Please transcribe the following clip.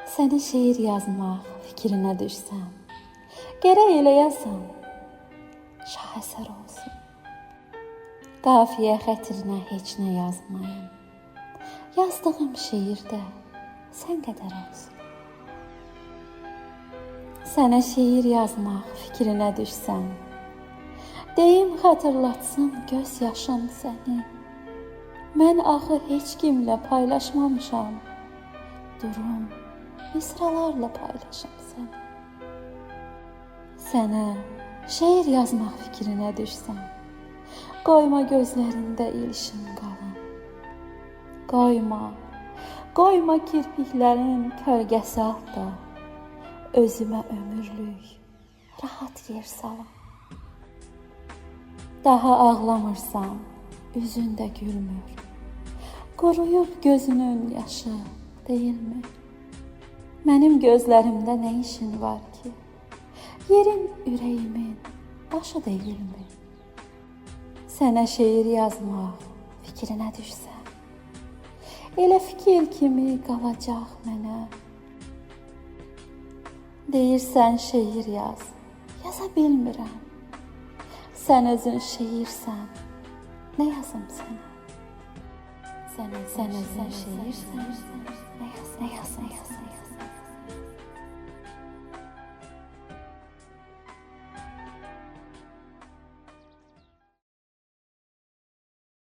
Sənə şeir yazmaq fikrinə düşsəm, gərək elə yazam, şahesər olsun. Qafiyə xətrinə heç nə yazmayım. Yazdığım şeirdə sən qədər olsun. Sənə şeir yazmaq fikrinə düşsəm, deyim xatırlatsın göz yaşım səni. Mən axı heç kimlə paylaşmamışam. Durum misralarla paylaşım səni. Sənə şeir yazmaq fikrinə düşsəm, qoyma gözlərində ilişim qalım. Qoyma, qoyma kirpiklərin kölgəsi altda özümə ömürlük rahat yer salım. Daha ağlamırsan, üzün də gülmür. Quruyub gözünün yaşı, deyilmi? Mənim gözlərimdə nə işin var ki? Yerin ürəyimin başı deyilmi? Sənə şeir yazmaq fikrinə düşsəm, elə fikir kimi qalacaq mənə. Deyirsən şeir yaz, yaza bilmirəm. Sən özün şeirsən, nə yazım sənə? Sən özün şeirsən, nə yazım, nə yazım, nə yazım?